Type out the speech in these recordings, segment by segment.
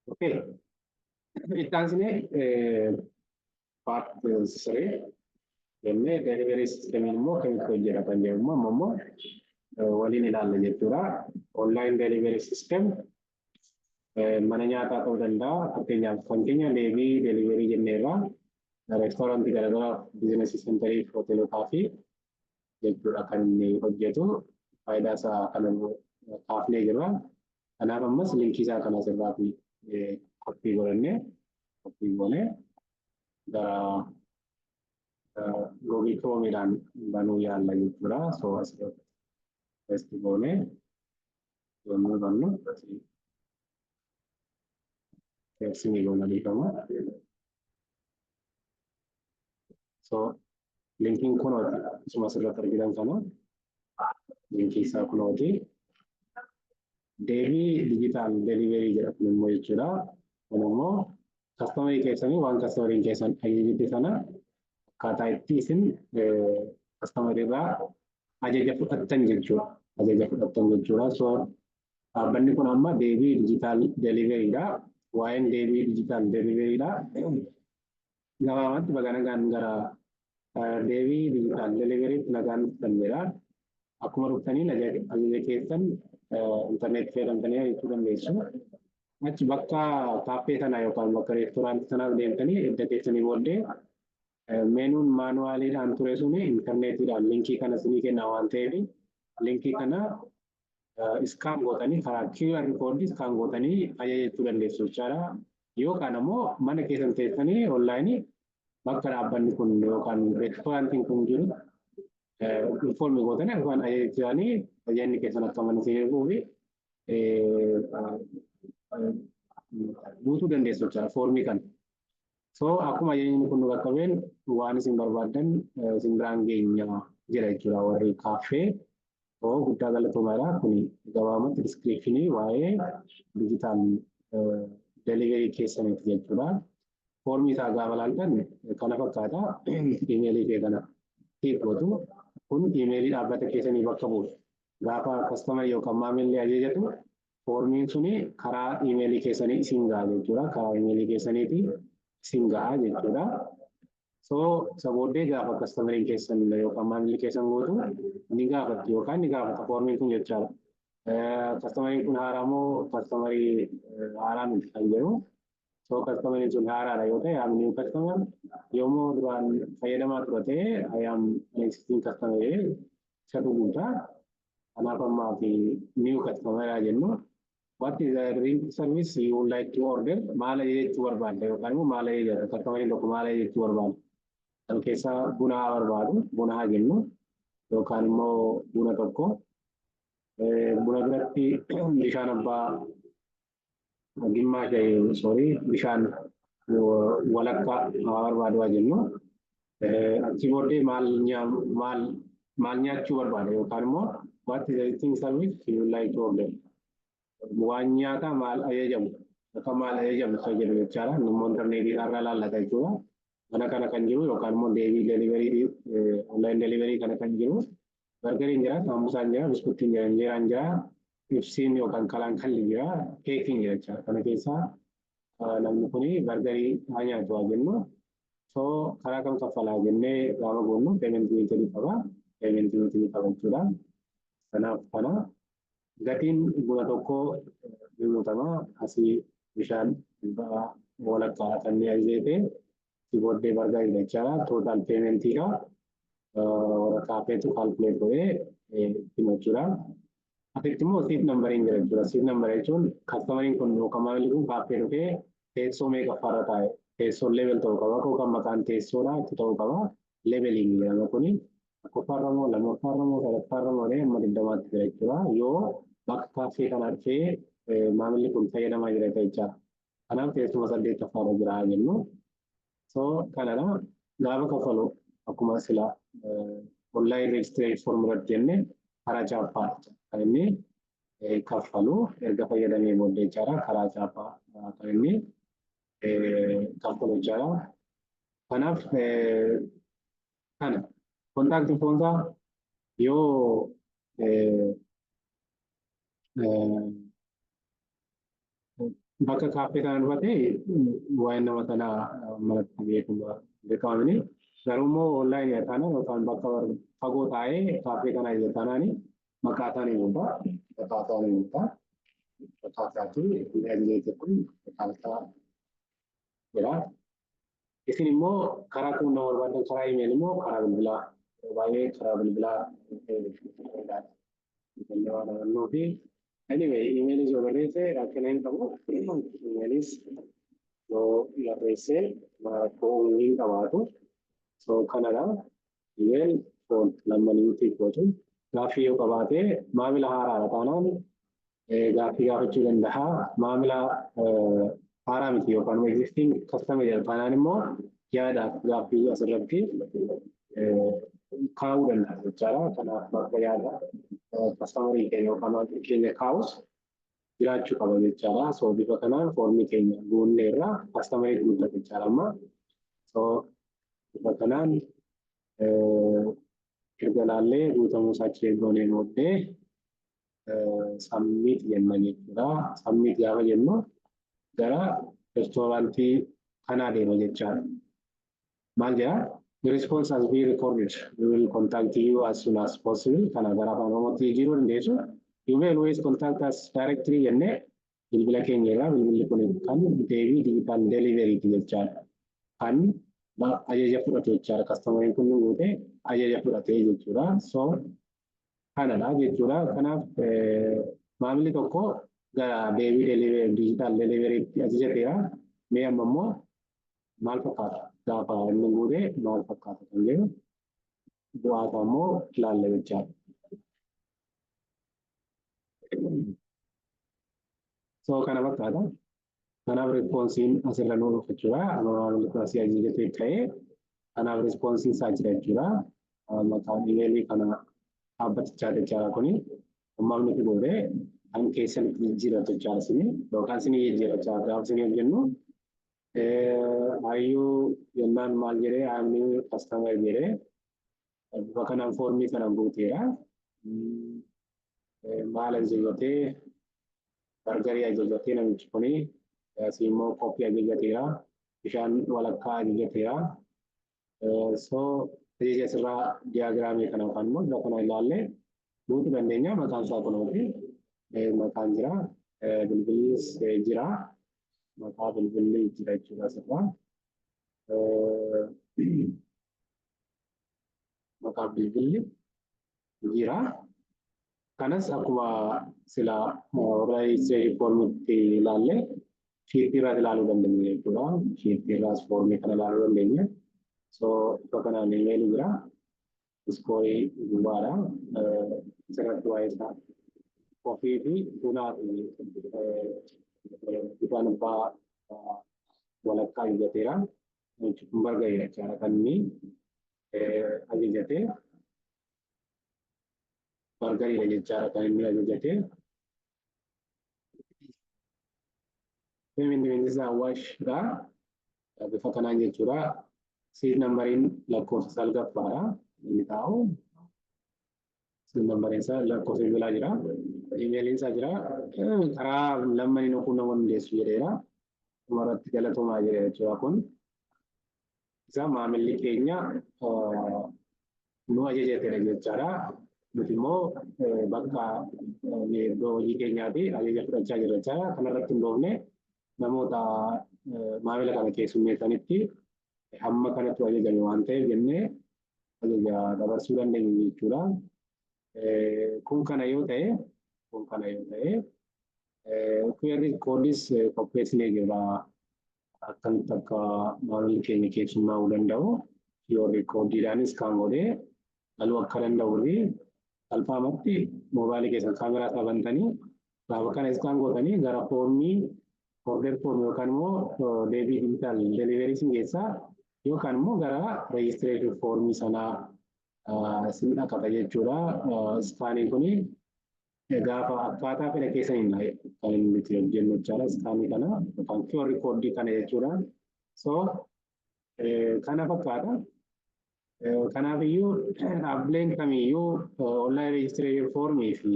Okay. Itti aansinee part 3 jennee delivery systemiin immoo akkamitti hojjeta kan jedhu immoo amma immoo waliin ilaalla jechuudha. Online delivery system mana nyaataa ta'uu danda'a. Fakkeenyaaf kan keenya deebii delivery jenneerra, reestoorantii garaagaraa, business centerii, hoteelotaa fi jechuudha kan inni hojjetu. Faayidaa isaa kana kaafnee jirra. Kanaaf ammas linkii isaa kana asirraa fi copy godhannee, copy goonee gara Google Chromeedhaan banuu yaalla jechuudha. So asirratti paste goonee yommuu bannu teessumni goona, dhiifama. So linkiin kunooti, isuma asirratti argitan kana linkii isaa kunooti. Deebii digital delivery jedha kun immoo jechuudha. Kun immoo customerii keessanii waan customeriin keessan ajajate sana akkaataa itti isin customerii irraa ajaja fudhattan jechuudha. Ajaja fudhattan jechuudha. So dhaabbanni kun amma deebii digital deliverydha. Waa'een deebii digital deliverydha. Gabaabumatti baga nagaan gara deebii digital deliverytti nagaan dhuftan jedha. Akkuma dhuftaniin ajaja keessan intarneetii fayyadamtanii ajajachuu dandeessu. Achi bakka kaaffee sanaa yookaan bakka reestooraantii sanaaf deemtanii edda teessanii booddee menuun manualiidhaan ture suni intarneetiidhaan linkii kana isinii kenna waan ta'eef, linkii kana scan gootanii, karaa QR code scan gootanii ajajachuu dandeessu jechaadha. Yookaan ammoo mana keessan teessanii onlineii bakka dhaabbanni kun yookaan reestooraantiin kun jiru inform gootanii yookaan ajajachanii ajajni keessan akka mana isin erguu fi guutuu dandeessu jechaadha foormii kana. So akkuma ajajni kun nu qaqqabeen waan isin barbaaddan isin biraan geenya jira jechuudha warri kaaffee. So guddaa galatoomaadha. Kuni gabaabumatti descriptionii waa'ee digital delivery keessaniiti jechuudha. Foormii isaa gaafa ilaaltan kana fakkaata. Imeelii kee kana tick gootu. Kun imeelii dhaabbata keessanii bakka bu'u. Gaafa customerii yookaan maamilli ajajatu foormiin suni karaa imeelii keessanii isin ga'a jechuudha. Karaa imeelii keessaniiti isin ga'a jechuudha. So isa booddee gaafa customeriin keessan yookaan maamilli keessan gootu ni gaafatti yookaan ni gaafata foormiin kun jechaadha. Customeriin kun haaraa moo customerii haaraa miti kan jedhu. So customeriin sun haaraadha yoo ta'e, "I'm new customer", yoommoo duraan fayyadamaa ture ta'e, "I am an existing customer" isatu guutaa. Kanaaf ammaa fi new customer jennu. What is the drink service you would like to order? Maal jechuu barbaadda yookaan immoo maal jedha customeriin tokko, maal jechuu barbaada? Kan keessaa buna haa barbaadu, buna haa jennu, yookaan immoo buna tokko. Buna biratti bishaan abbaa gimmaa, sorry, bishaan walakkaa haa barbaadu haa jennu. Achi booddee maal maal maal nyaachuu barbaada yookaan immoo what is the eating service you would like to order? Waan nyaataa maal ajajamu akka maal ajajamu isa jedhu jechaadha. Inni immoo intarneetii irraa ilaallata jechuudha. Mana kana kan jiru yookaan immoo deebii delivery, online delivery kana kan jiru burgeriin jira, saambusaan jira, biskuttiin jira, injeeraan jira, ibsiin yookaan kalaan jira, keekiin jira jechaadha. Kana keessaa namni kuni burgerii haa nyaatu haa jennu. So karaa kam kaffalaa jennee gaafa goonnu payment method qaba. Payment method qaba jechuudha. Kanaaf kana gatiin buna tokkoo ni guutama. Asii bishaan walakkaa kan ni ajajate, si booddee burgerii jechaadha. Total paymentiidha. Warra kaafeetu calculate godhee hima jechuudha. Asitti immoo seat numberiin jira jechuudha. Seat number jechuun customeriin kun yookaan maamilli kun kaaffee dhufee teessoo meeqaffaarra taa'e. Teessoon label ta'uu qaba yookaan maqaan teessoodha itti ta'uu qaba. Labeliin jedhama kuni. Tokkoffaarra moo lammaffaarra moo sadaffaarra moo amma 20tti jira jechuudha. Yoo bakka kaaffee kana dhufee maamilli kun fayyadamaa jira jechaadha. Kanaaf teessuma saddeettaffaarra jira jennu. So kanadha. Gaafa kaffalu akkuma sila online registration form irratti jenne karaa chaappaa kan inni kaffalu erga fayyadamee booddee jechaadha. Karaa chaappaa kan inni kaffalu jechaadha. Kanaaf kana contact infoonsaa yoo Bakka kaaffee kana dhufate waa'ee nama sanaa manatti beekuma dirqamanii, garuu immoo onlineii taanaan yookaan bakka fagoo taa'ee kaaffee kana taanaan maqaa isaanii guutaa, maqaa isaanii guutaa, maqaa isaatii ajajate kun maqaan isaa jira. Isin immoo karaa quunnamuu barbaadan, karaa email immoo karaa bilbilaa, yeroo baay'ee karaa bilbilaa waan argannuu fi anyway, emailis yoo barreesse rakkina hin qabu. Emailis yoo barreesse rakkoo hin qabaatu. So kanadha. Email, phone lamaniitti gootu. Gaaffii yoo qabaate, maamila haaraadha taanaan gaaffii gaafachuu danda'a. Maamila haaraa miti yookaan existing customer taanaan immoo yaadaaf gaaffii asirratti kaa'uu danda'a jechaadha. Kanaaf bakka yaada customerii keenya yookaan maamilli keenya kaa'us jiraachuu qaba jechaadha. So bifa kanaan foormii keenya guunnee irraa customerii guuttata jechaadha amma. So bifa kanaan erga laallee guutamuu isaa check goonee booddee submit jenna jechuudha. Submit gaafa jennu gara restaurantii kanaa deema jechaadha. Maal jedhaa? "The response has been recorded. We will contact you as soon as possible." Kana gara afaan Oromootti jijjiiruu dandeessu. "You may always contact us directly" jennee bilbila keenya irraa, bilbilli kun kan deebii digital delivery jechaadha. Kan ajaja fudhatu jechaadha. Customeriin kun guutee ajaja fudhatee jechuudha. So kanadha jechuudha. Kanaaf maamilli tokko gara deebii digital deliverytti ajajateera. Mee amma immoo maal fakkaata? Gaafa inni guutee maal fakkaata kan jedhu bu'aa isaa immoo ilaalla jechaadha. So kana fakkaata. Kanaaf responseiin asirra nu dhufa jechuudha. Amma maamilli kun asii ajajatee ka'ee, kanaaf responseiin isaa jira jechuudha. Maqaan emailii kana dhaabbatichaa jechaadha kuni. Ammaaf nuti gootee kan keessanitti jijjiirratu jechaadha isinii yookaan isinii jijjiirrachaa gaafa isinii hojjennu. Hayyuu jennaan maal jedhee, "I'm new customer" jedhee bifa kanaan foormii kana guuteera. Maal ajajatee? Burgerii ajajatee namichi kuni, asii immoo coffee ajajateera. Bishaan walakkaa ajajateera. So ajaja asirraa diagramii kana yookaan immoo iddoo kana ilaallee guutuu dandeenya. Maqaan isaa kunuuti. Maqaan jira. Bilbillis jira. Maqaa bilbilli jira jechuudha asirraa. Maqaa bilbilli jira. Kanas akkuma sila registration formitti ilaalle sheetii irraas ilaaluu dandeenya jechuudha. Sheetii irraas foormii kana ilaaluu dandeenya. So ifa kanaan emailii jira. Scoreii gubbaadha. Asirratti waa'ee isaa coffee fi bunaa fi bishaan abbaa walakkaa ajajateera. Namichi kun burgerii jechaadha kan inni ajajatee. Burgeriidha jechaadha kan inni ajajatee. Payment isaa Awaashidha. Bifa kanaan jechuudha. Seat numberiin lakkoofsa salgaffaadha. Inni taa'u. Seat numberiin isaa lakkoofsa bilbilaa jira. Emailiin isaa jira. Karaa lammanin quunnamuu dandeessu jedheera. Dhumarratti galatoomaa jedheera jechuudha kun. Isa maamilli keenya nu ajajatedha jechaadha. Nuti immoo bakka iddoo hojii keenyaati ajaja fudhachaa jirra jechaadha. Kanarratti hundoofne namoota maamila kana keessummeessanitti hamma kanatti ajajame waan ta'eef jennee ajaja dabarsuu dandeenya jechuudha. Kun kana yoo ta'e, QR codeis qopheessinee jirra. Akkamitti akka maamilli keenya keessummaa'uu danda'u, QR codeiidhaanis kan godhee galuu akka danda'uu fi salphaamatti moobaayilii keessan kaameraa isaa bantanii gaafa kana scan gootanii gara foormii order form yookaan immoo deebii digital delivery sin geessaa yookaan immoo gara registration foormii sanaa sin dhaqata jechuudha. Scaniin kuni gaafa akkaataa fedha keessaniin kan inni nuti hojjennu jechaadha. Scanii kana yookaan QR codeii kana jechuudha. So kana fakkaata. Kanaaf iyyuu dhaabbileen kamiiyyuu online registration formii fi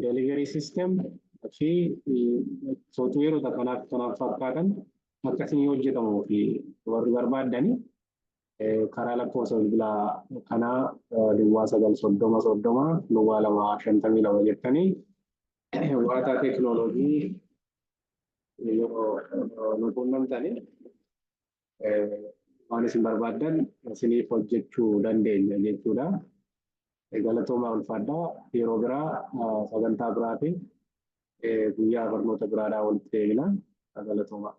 delivery system Fi sooftiweerota kanaaf kanaaf fakkaatan akkasii hojjetamuu fi warri barbaaddani karaa lakkoofsa bilbilaa kanaa 09 30 30 02 52 jettanii Waataa Teekinooloojii yoo nu quunnamtanii waan isin barbaaddan isiniif hojjechuu dandeenya jechuudha. Galatoomaa, ulfaadhaa. Yeroo biraa sagantaa biraatiin guyyaa barnoota biraadhaa walitti deebina. Galatoomaa.